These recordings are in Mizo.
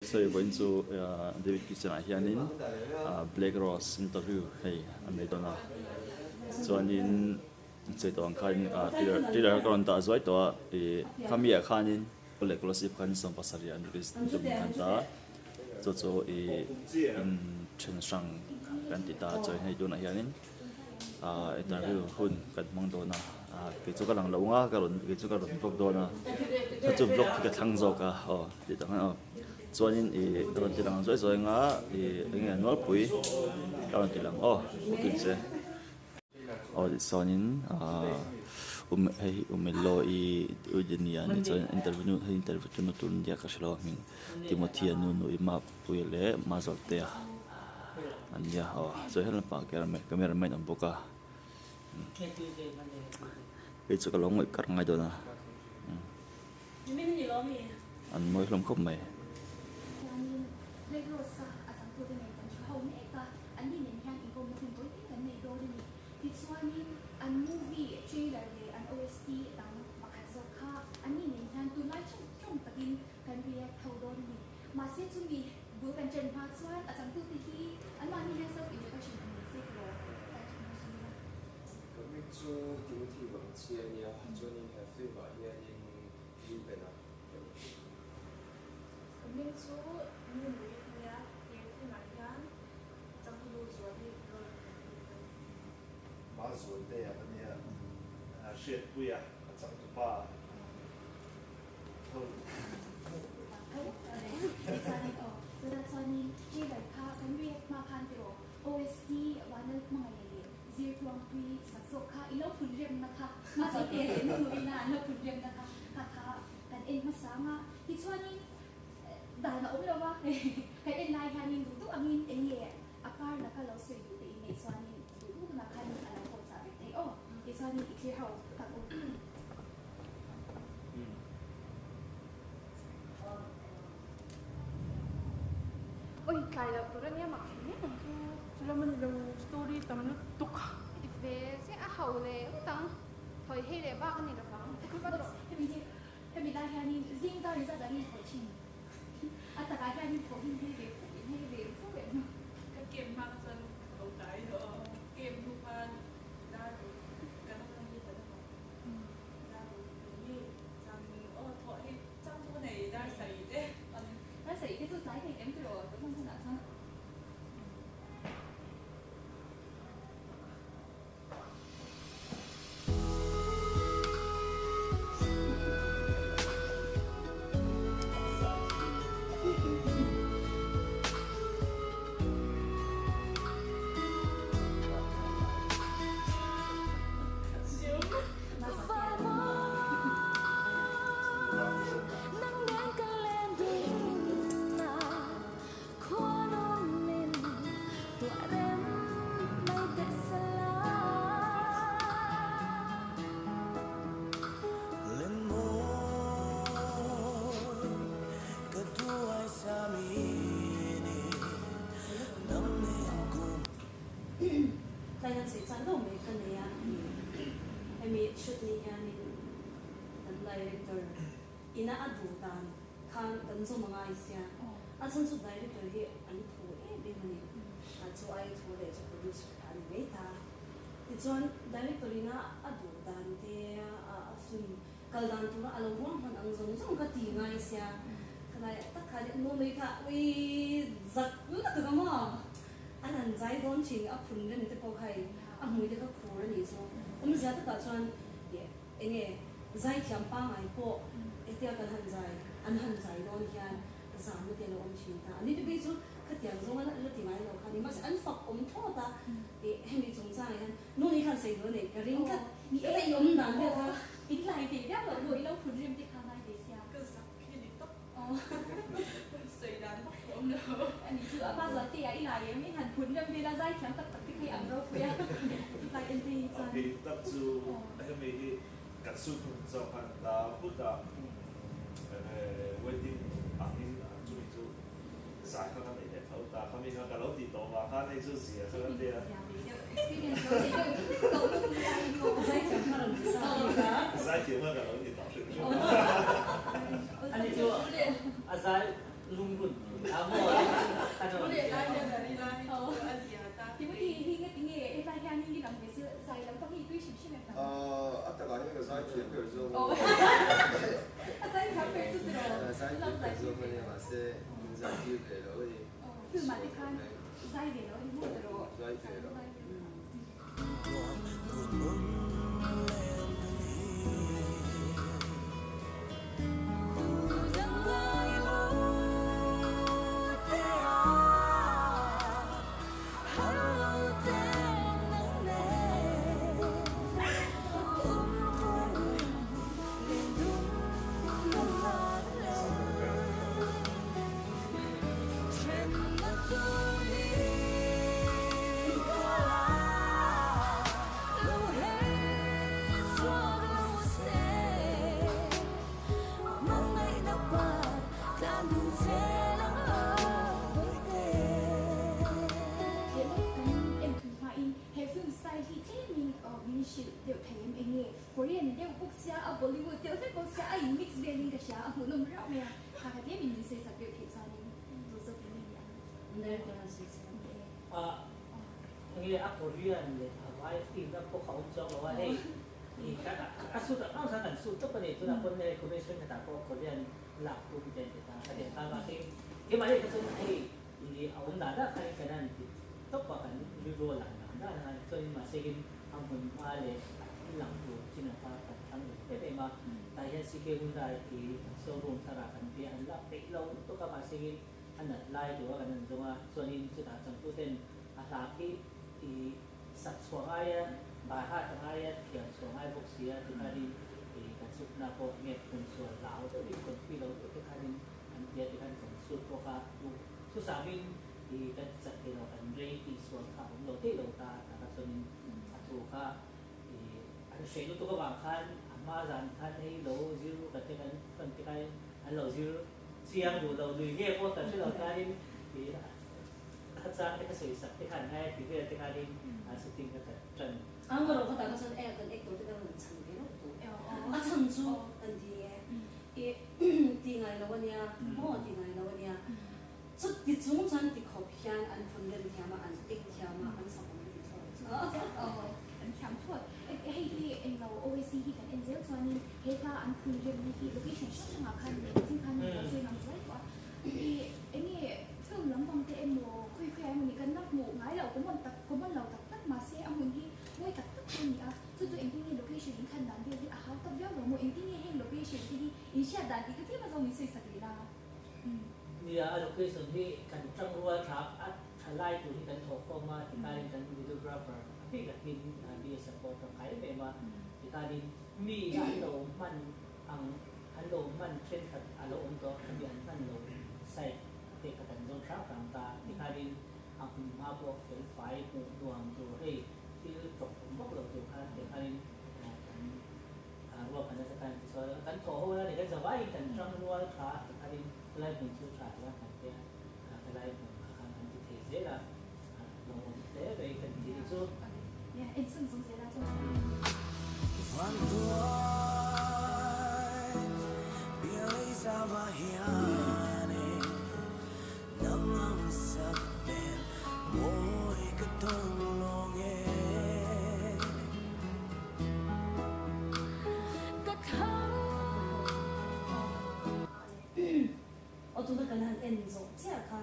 Sawi vawiin chu David Kitchen ah hianin Black Rose interview hei an nei dawn a chuanin chei tawh ang khanin trailer trailer ka rawn dah zuai tawh a ih khami ah khanin leh Kolasib khan 70 an release tum an ta chu chu ih in then hrang kan ti ta chuan hei tunah hianin ah interview hun kan hmang dawn a ah kei chu ka lang lo ang a ka rawn kei chu ka rawn vlog dawn a chu chu vlog khi ka thlang zawk a aw tih tak hian aw chuanin ih ka rawn ti lang zuai zuai ang a ih eng nge nawlpui ka rawn ti lang aw pawh se aw tichuanin ah um hei hi umelo i nia ni chuan interview nu hei interview tu na tur nia ka hre lo a hming Timothy a nu nui Mapuia leh Mazawltea an nia aw chuan he lampang ah camera man an awm bawk a hei chu ka lo ngawih kar ngai dawn a an mawi hlawm khawp mai. Kan react tho dawn a ni. Mahse chumi bul kan chen hma chuan a changtute hi anmahni hian self introduction han nei se tiraw kan tih hma thin ila. Ka hming chu Timothy Vangchhia a nia, chuanin he film ah hianin Ruben-a ka ni. Ka hming chu Nunui a nia, he film ah hian changtunu Zuali role ka play a ni. Mazualtea ka nia, Hriatpuia a changtupa. Oi tlai loh tur ania mak thei mek ang chu. Chulam a ni lo, story tam lutuk. I ve chiah a ho leh ngawt ang, thawi hei leh bak a ni lovang. Hemi hi hemi lai hianin zing dar inzat angin thawi thin a takah hianin thaw hin hei ve fuk in hei ve fuk em. Ka game hma kha chuan ka tho tlai tawh a, game hnu khan dar kan awm hi ka la hmu. Tlai han sawi chak deuh mai ka nei a, hemi shoot ni hianin kan director ina a duh dan khan kan zawm a ngai sia, a chhan chu director hi an thu em em a ni, a chu ai thu leh chu producer kha a ni mai ta. Tichuan director ina a duh dan te a film kal dan tura a lo ruang hman ang zawng zawng ka ti ngai sia, khalai tak khan nu mai kha ui zak lutuk a maw. An han zai dawn thin a phun rem te pawh kha in a hmui te kha khur a nih chu. Awmzia takah chuan eng nge zai thiam pangai pawh hetia kan han zai an han zai dawn hian zamna te a lo awm thin ta. Ani te phei chu khatiang zawng a la ti ngai lo kha ni. Mahse an fak awm thlawt a hemi chungchangah hian nu ni khan sawi duh a nei ka ring tlat. Ka i awm dan vel kha. In lai thei viau loh nu i lo phun rem te kha ngai ve sia. Ka zak hi ni tawp. Sawi dan vak pawh awm lo. Ani chu a hma zual te ah i lai em in han phun rem vel a zai thiam tak tak te kha i ang ropui a tlai en phei hi chuan. A bik tak chu hemi hi kan sut hun zawk khan ta phut a wedding angin chumi chu zai kha ka nei leh tho ta khami kha ka lo tih tawh vang khan hei chu zia kha ka tia. Zai thiam kha ka lo ti tawh hrim hrim. Ani chu a zai lungrun. Timothy hi ngatinge hetlai hian in lang ve sil zai lam pang hi tui hrim hrim em nang? A takah hian ka zai thiam ber zawk a ni. A zai thiam ber chu tiraw? A zai thiam ber zawk a nia mahse min zai tir ve lo a ni. Film ah te khan zai ve lo a ni maw tiraw? Zai ve lo. Leh kan en thum hmain he film style hi tlemin min hrilh deuh thei em enge Korean deuh bawk sia a Bollywood deuh hlek bawk sia a in mix velin ka hria a hmuhnawm reuh mai a kha kha tlemin min sawi sak deuh theih chuanin duh zawk in nge ni ang. Director han sawi sak ang e. Nge a Korean leh a vai film na pawh kha awm chuang lo a hei a suit ang ang khan kan suit tawp a ni tunah pawn hei commission khatah pawh Korean lak tum te an ti ta a ti ta mahse keimah hi kha chuan hei i a awm dan dan khan kan han ti tawp a kan rilru a lang dan dan a chuan mahse in a hmun hma leh a thil lang tur chin ang kha kan thlang uk em em a tah hian CK Hyundai i showroom tharah kan bia an lak peih lo lutuk a mahse in a nat lai tur a kan han zawng a chuanin chutah changtuten a hla khi i sak chhuah ngai a, bai hat a ngai a, thiam chhuah ngai bawk si a tikhanin i kan sutna pawh nge phun sual hlau deuhin confi lo deuh te khanin an ti a tikhan kan sut pawh kha duh thusamin i kan ti chak thei lo kan rei tih sual kha a awm lo thei lo ta taka chuanin a thu kha i an hreh lutuk avang khan a hma zan khan hei lo zir kan te kan fan te khain an lo zir chiang duh lo lui nge pawh kan hre lo khanin i A chang te ka sawi sak te khan ngai a ti vel te khanin a shooting ka cut tan. Ang rawh ka tah kha chuan e kan actor te kan rawn chhan ve reuh tawh. A chhan chu kan ti e i ti ngai lo ania maw ti ngai lo ania chuti chung chuan ti khawp hian an phun rem thiam a an ek thiam a an fak awm ka ti thlawt. An thiam thlawt. Hei hi englo OSC hi kan en zel chuanin he hla an phun remna hi location hrang hrangah khan leh ching khan lo sawi ngam zuai tawh a. I enge film lampang te emaw khawi khawiah emaw ni kan la hmuh ngai loh common tak common lo tak tak mahse a hmun hi mawi tak tak te a ni a, chu chu engtin nge location in khan dan vel hi a hau tak viau lo maw engtin nge heng location te hi in hriat dan tih kha tlem a zawng min sawi sak leh la. Nia a location hi kan tang rual tha a tha lai tur hi kan thawh khawm a tikhanin kan videographer a bik takin BS support tangkai em em a tikhanin mi an lo hman ang An lo hman thenkhat a lo awm tawh khami an hman lo site te kha kan zawn hrang hrang ta tikhanin a hmun hma pawh fel fai hmuh nuam tur hei thil tawk awm vak lo tur khan tikhanin kan ruahman nasa khan tichuan kan thawh ho na ni kan zavaiin kan tang rual tha tikhanin helai hmun chu tha tia kan tia helai hmun kha khan kan ti thei zel a lo awm hle mai kan ti ni chu. Aw tuna kan han en zawh chiah kha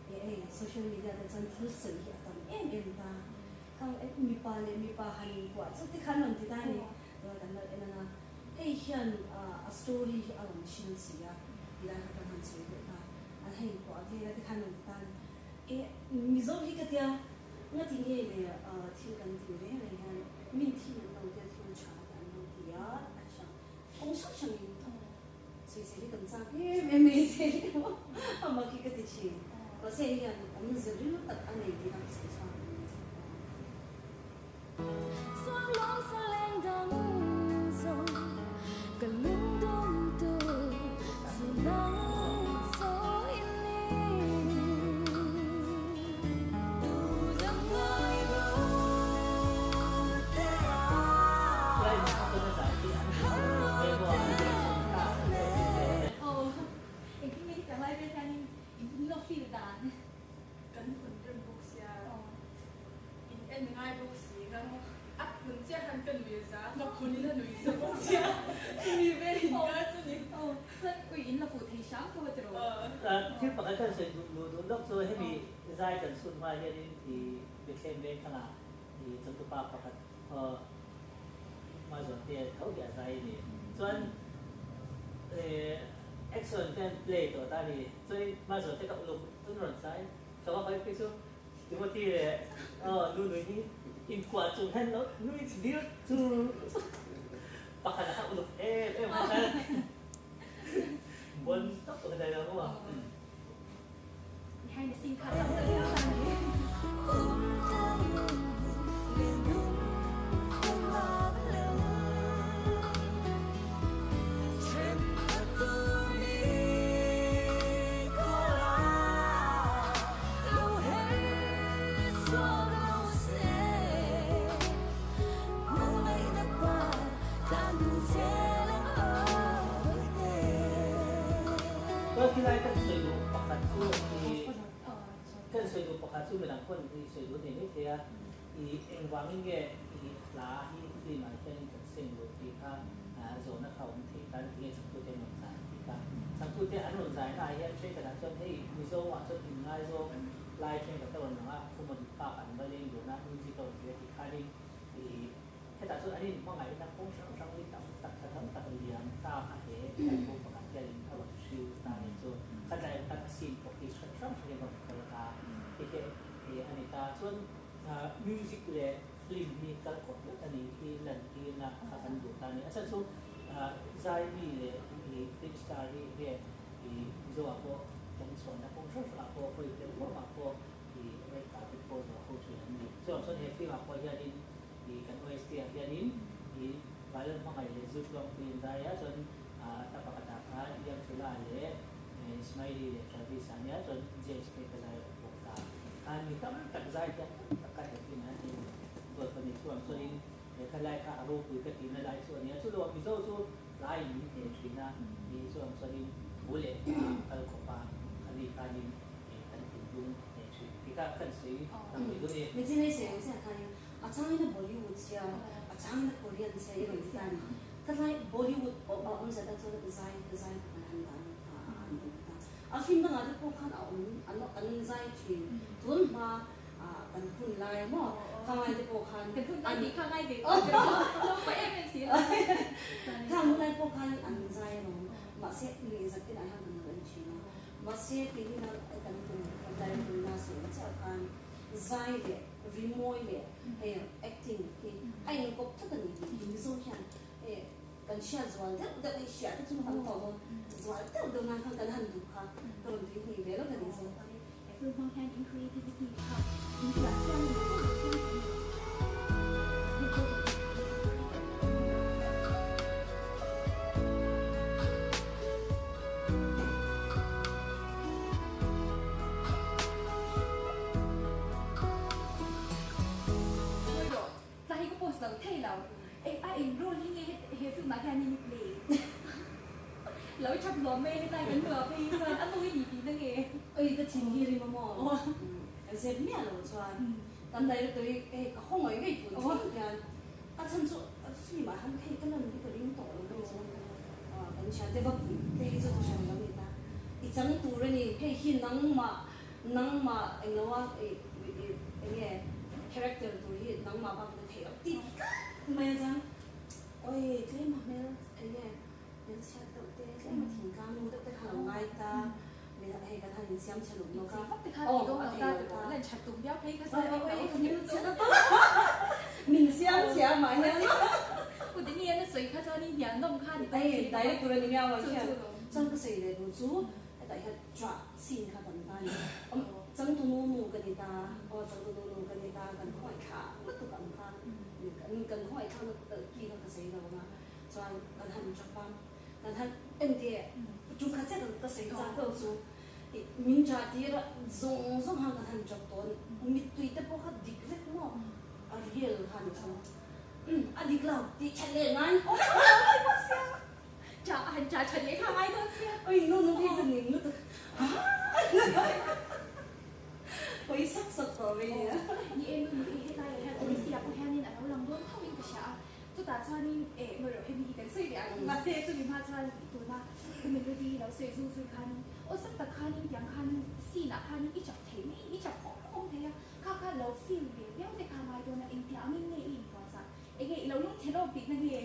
hei social media te chuan thil sawi hi a tam em em ta. Khang e mipa leh mipa han inkuah chu tikhan rawn ti ta a ni. Chuan kan lo en ang a, hei hian a story hi a rawn chhin si a ti lai kha kan han sawi leh ta. An han inkuah vel a tikhan rawn ti ta a ni. E Mizo hi ka tia ngati nge le thil kan tih reng reng hian min thin an lo tia thil tha te an lo ti a a hrang kawng hrang hrangin sawisel hi kan chak em em mai se a mak hi ka ti thin. Mahse hei hian awmze ril tak a nei tih a sawi chhuak a ni. Engtin nge hetiang lai vel hianin in love Thil pakhat kan sawi duh luh duh lawk chu hemi zai kan chhut hma hianin i Bethlehem veng thlangah i changtupa pakhat Hmazawnte tho hi a zai a ni. Chuan action te an play tawh ta a ni. Chuanin Hmazawnte ka uluk an rawn zai tho a, khawi phei chu Timothy leh Nunui hi inkuah chung hian lo nui dir chur chur pakhat a kha uluk em em a khan bon tak ka dai lo maw. Behind the scene kha tam tak hian a ni. Chuan khilai kan sawi duh pakhat chu i kan sawi duh pakhat chu midang pawn i sawi duh nei mai thei a, i engvangin nge i hla hi film ah hianin kan seng loh tih kha zawhna kha a awm thei tan tinge changtute an rawn zai tih kha. Changtute an rawn zai naah hian thenkhatah chuan hei Mizo ah chuan inngaizawng lai thenkhat a rawn lang a, Khumadi Park an va leng dun a, music a rawn zir a tih khanin i hetah chuan an inhmangaihna kawng hrang hrang hi tam tak tha tam tak liam ta kha he thlalak pakhat hianin a rawn hriu ta a ni chu. Khatlai ang khan a scene pawh hi hrang hrang hrangin a rawn kal ta hei hi a ni ta. Chuan music leh film hi kal kawp vek a ni hi lantirna kha kan duh ta a ni. A chhan chu Zaimi leh film star hi nge i Mizo ah pawh kan chhuahna kawng hrang hrangah pawh hawi tel huamah pawh i red carpet pawh zawh ho thin an ni. Chuvang chuan he film ah pawh hianin i kan OST ah hianin i Vailan Hmangaih leh Zirtluangpui an zai a, chuan hla pakhatah khan Iamfela leh Smiley leh Travis a nia, chuan James phei ka zai awm bawk ta. Khan mi tam tak zai hian tam tak kha he film ah hian hei dawt pahnih chuvang chuanin He kha lai kha a ropui ka tihna lai chu a nia. Chu lo Mizo chu tlaiin min hneh thin a, ni chuan chuanin thu leh hla kal khawp a, khami khanin kan thinlung a hneh thin tih kha kan sawi tam ve dun e. Michin ei sawi ang chiah khanin a changin a Bollywood sia, a changin a Korean sia i rawn ti ta a ni. Ka tlai Bollywood pawh a awm zat a chuan zai zai kha kan han dah a an awm ta. A film dangah te pawh khan a awm an zai thin. Tun hma kan hun lai maw kha ngai te pawh khan kan hun lai tih kha ngai ve pawh ka lo paih em em si a khang hun lai pawh khan an zai alawm mahse nuih zat inah hian kan lo en thin a mahse keini na kan tum kan director na sawi ang chiah khan zai leh rimawi leh hei acting hi a inkawp tlat a ni tih hi Mizo hian hei kan hriat zual deuh deuh hei hriat te chu kan tawh dawn zual deuh deuh nan khan kan han duh kha ka rawn tui hnih ve lawk a ni chu. He film hmang hian in creativity kha in hriat chiang a ni tawh lo chiang tawh a ni. Tla hi ka post lo thei lo. Eng a eng role hi nge he film ah hian in play? Lo i that luam mai a hetlai kan hmuh ah phei hi chuan a nu i ni tihna nge? Oi ka thin hi rim a maw? Zep miah lo chuan kan director hi hei ka haw ngawih ngawih tun thleng hian a chhan chu film ah hian hei ka lan hi ka ring tawh lo mai chu kan thiante va pui te hi chu thu hran lo ni ta i chang tur a ni hei hi nangmah Nangmah englo a i enge character tur hi nangmah bak na theih loh tih tlat mai a chuan oi tlem a hmel enge hmel chhiat deuh te tlem a thingtlang nu deuh te kha lo ngai ta hei kan han insiam chhe lawm lawk a aw a theih loh ta oi ka hmel chhiat a ta min siam chhe a mah hian ei director a ni miau ang hian chuan ka sawi leh duh chu hetah hian Chah sin kha kan ta ni. Awm changtu nu nu ka ni ta, aw changtu nu nu ka ni ta, kan khawngaih thlah lutuk ang kha, kan khawngaih thlah lutuk ki kha ka sawi lo ang a, chuan kan han chap a, kan han en teh tum khat chiah ka sawi chak deuh chu min chah tir a zawng zawng khan kan han chap tawn, mittui te pawh kha dik vek maw a real kha ni chu, a dik lo tih that leh ngai. Cha a han cha tha leh kha ngai dawn sia. Oi nu nu hi chu ning lutuk hawi sak sak tawh mai nia. Ni e nu nu i hetlai ah hian Odissi ah pawh hianin a lo lang dawn tho in ka hria a. Chutah chuanin eh ngawi rawh hemi hi kan sawi leh ang mahse chumi hma chuan tuna ka melody lo sawi zung zui khanin awlsam tak khanin tiang khanin scene ah khanin i chap thei mai i chap hawm hawm thei a kha kha lo feel ve viau te kha ngai dawn a engtiang angin nge i inpuahchah enge i lo lungchhe lawk tihna nge?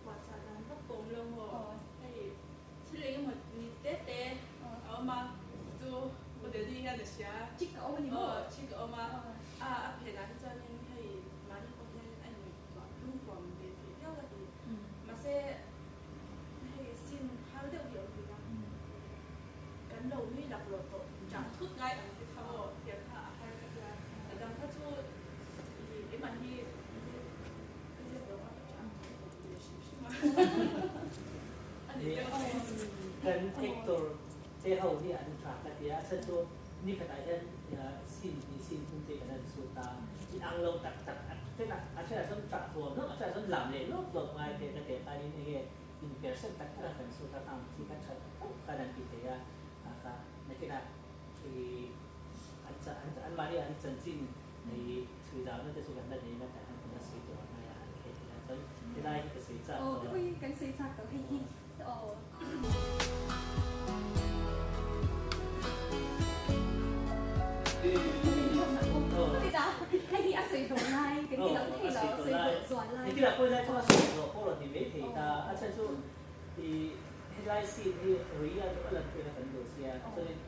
Puahchah dan vak pawh awm lo maw hei thil engemaw ni te te a awm a chu Modeli hian a hria Chick a awm a ni maw? Aw chick a awm a a a phenah hi chuanin hei mahni pawh hian a in Lungkuam ve theih viau a ti. Mahse, hei sin har deuh hi a awm thin a, kan lo nui lak loh tawh chah thut ngai ang te kha aw tiang kha a har ka tia. A dang kha chu i keimah hi ka ziak lo a, ka chah thut tawh ve hrim hrim a. A ni deuh mai. Kan actor te ho hi an tha ka tia, a chhan chu ni khatah hian scene hnih scene thum te kan han shoot a, in ang lo tak tak a then a a thenah chuan tah huam hlauh a thenah chuan lam leh lawp lawp ngai te ka teh khanin enge in percent tak tak a kan shoot a khang chi kha that tho khan an ti thei a kha kha nakinah ih an an mahni an chanchin ih chhui zauhna te chu kan la nei na tah khan kan la sawi tawh ang ngai a han khet ila chuan helai hi ka sawi chak tawh a. Aw kan sawi chak tawh hei hi aw. Nitinah pawh helai chu a sawi tawh pawh rawn ti mai thei ta, a chhan chu ih helai scene hi rui a a lan pawhin a kan duh sia, chuanin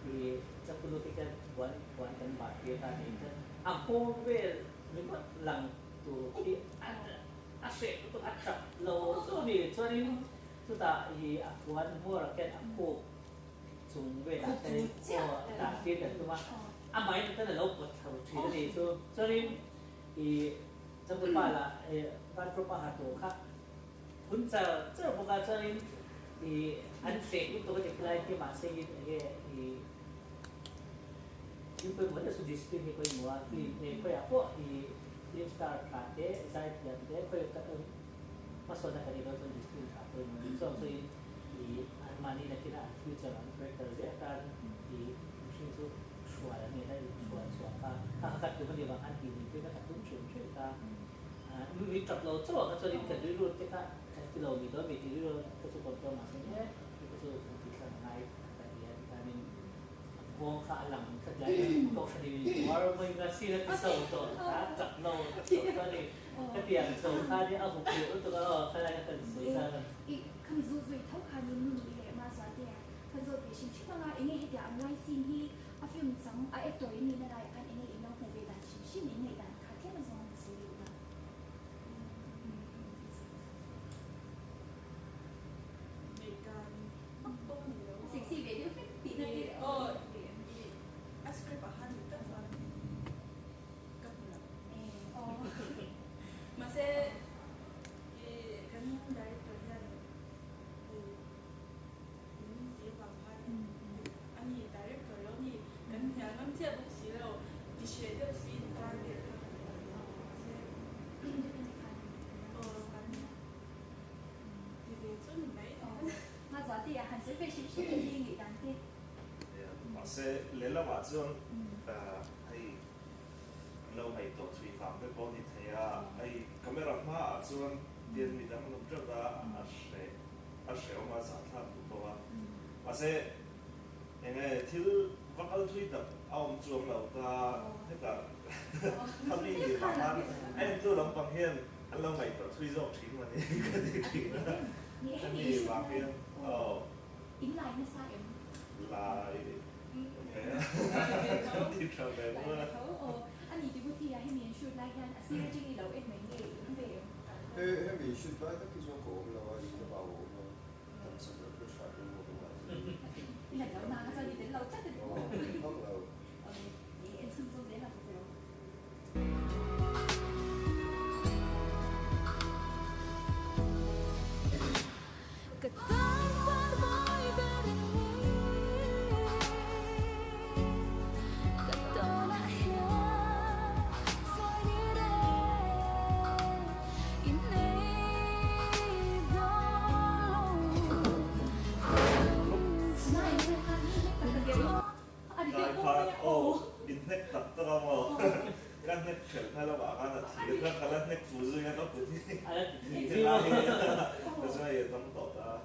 ih chakulu te khian puan puan kan bah tir ta niin chuan a nghawng vel ringawt lang tur khi a hreh lutuk a tap lo chu a ni, chuanin Chutah i a puan hmuar ah khian a khup chung velah khian aw dah tir kan tum a, amahin chuan a lo pawt thlo thin a ni chu. Chuanin i changtupa lah bathrobe a ha tur kha phun char char bawk a, chuanin i an hreh lutuk a ni khilai khi mahse in enge i thil pawimawh deuh chu discipline hi pawimawh a, film khawiah pawh i film star tha te zaithiam te khawi Hmasawnna kan ilo chuan discipline tha pawimawh a ni. Chuang chu i anmahni nakin a an future an character zel atan i mihring chu hruai an nih na i hruai chhuah kha kha kha kan tum a ni vang an tih nuih pawhin a ka tum hrim hrim kha. Mi tap lo chauh ah kha chuan in kan rilru te kha kan ti lo mi dawn mi tih rilru te chu kawm tawh mahse e hei te chu kan tih thlang a ngai ka ti a tikhanin nghawng kha a lang kha tlai kohhran in uar mai nga sin a ti so tawh kha tap lo tawh a ni. Ka tiang chho kha nia a hup duh lutuk a aw khalai kha kan sawi zan a. I khami zu zui tho khan in nu nui leh ma zual te a kan zawt ve hrim hrim anga enge hetiang ang lai scene hi a film chang a actor in nihna laiah khan enge in lo hmuh ve dan hrim hrim in ngaih dan kha tlem a zawng an sawi duh dan. Ngaih dan vak pawh a ni lo. Sexy ve deuh hlek tihna te aw i a script ah khan dik tak chuan ka hmu lo. Mahse i kan director hian hei min ti avang khan ani director lo ni kan hnial ngam chiah bawk si lo ti hreh deuh si in kar vel kha ka ti a mahse aw kan ti ve chu ni mai thei. Hmazual te ah han sawi ve hrim hrim e zing dan te. Mahse lehlamah chuan hei an lo ngaihtuah thui vang te pawh a ni thei a, hei camera hmaah chuan tian midang an awm teuh a, a hreh a hrehawm a zahthlak duh bawk a. Mahse enge thil va kal thui tak a awm chuang lo ta hetah khami nih vang khan a entu lampang hian an lo ngaihtuah thui zawk thin mawni ka ti thin a, hemi vang hian aw. In lai nasa em? Lai ve a ti tha ve maw a. Aw a ni Timothy a hemi an shoot lai hian a sir atang i lo en mai nge i awm ve em? He hemi shoot lai tak hi chuan ka awm lo a, in lamah a awm a, taksa ber ka tha deuh bawk a ngai. I lan lo nang a chuan i tel lo tlat a ni maw? Aw hmang lo. Aw ni en chhun zawm zel ang chu. Tlai khan aw in hnek tak tak a maw? Ka hnek ṭhelh hna lamah khan a Thir kha ka la hnek fu zui a ka kut hi. A la ti thi zui maw? Ka chuan hei a dam tawh ta a.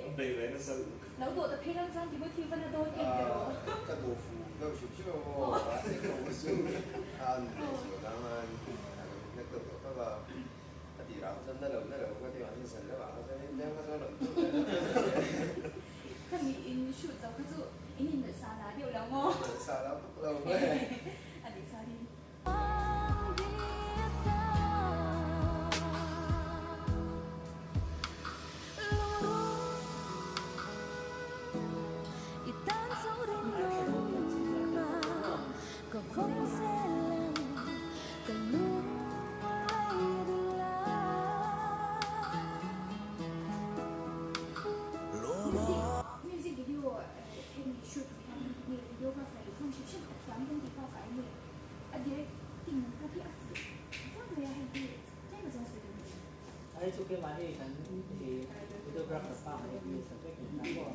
An bei ve nasa lutuk. Lo dawh ta phei lang chuan Timothy van a dawn em teh rawh. Ka duh fu deuh hrim hrim a maw? A hnek ho chu a an leh zual ang a, a lo hnek deuh tawh tak a. A tirah kha chuan na lo na lo ka ti mahse zan lamah kha chuan in leng kha chuan rawn deuh leh deuh leh. Ka mi in shoot zo kha chu in in melh sa la deuh lo maw? Melh sa la vak lo mai. A nih chuanin. Music video hemi shoot tur hian nge videographer leh film hrim hrim a thiam kan tih bakah enge a directing pawh hi a fuh viau mai a hei hi tlem a zawng sawi duh ni. Hei chu keimahni kan videographer pa hei hi sa vek in ta maw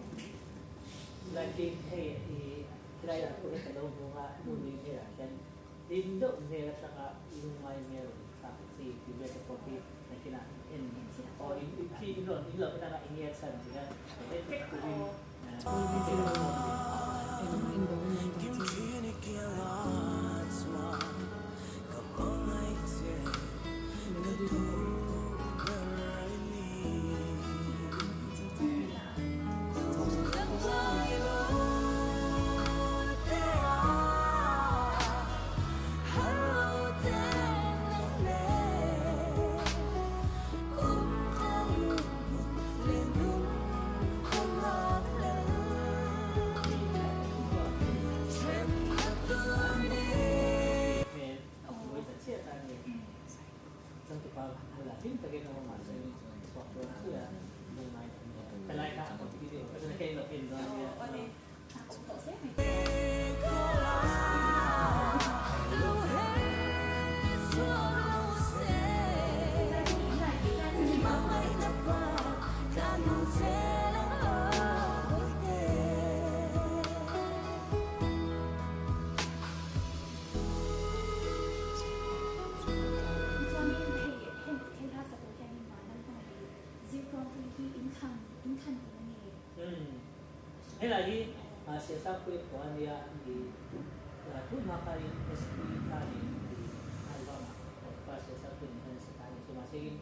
lighting hei i khilai ah pawh hian ka lo hmu a nu nui hmel ah khian hlim deuh hmel atanga lungngai hmel rawn thlak chi tih vel te pawh khi nakinah en aw in khi in rawn in lo en anga enge a chhan tih kha hei vek turin Chuanin hei heng thil hla sak loh hianin vanlal hmang hi zirtawngpui hi inthlan inthlan tih a ni. Umm helai hi Siasangpui khua a nia ni tun hma khanin SP khanin i album ah pa Siasangpui nen khan an sa ta a ni chu mahse in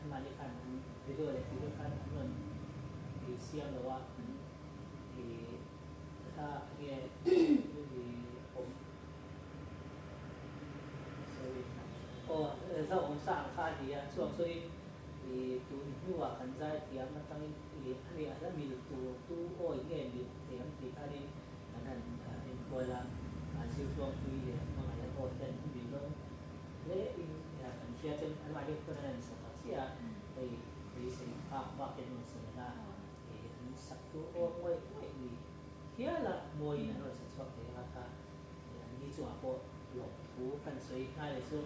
anmahni khan an video leh tih vek khan an rawn i siam lo a an i hla nge i awm sorry aw hla awm sa ang kha a ni a chuvang chuanin i tun hnuah kan zai thiam atangin i a ni a hla mil tur tu awi nge mil thei ang tih khanin kan han enkual a zirtluangpui leh hmangaih an aw hian an mil dawn hle in kan hria chuan anmahni pawn an han sa ta chiah a hei beisei phak bak hian an rawn sa leh a an sak tu aw ngawih ngawih ni hial a mawiin an rawn sa chhuak thei ang a kha an ni chungah pawh lawmthu kan sawi nghal leh chu.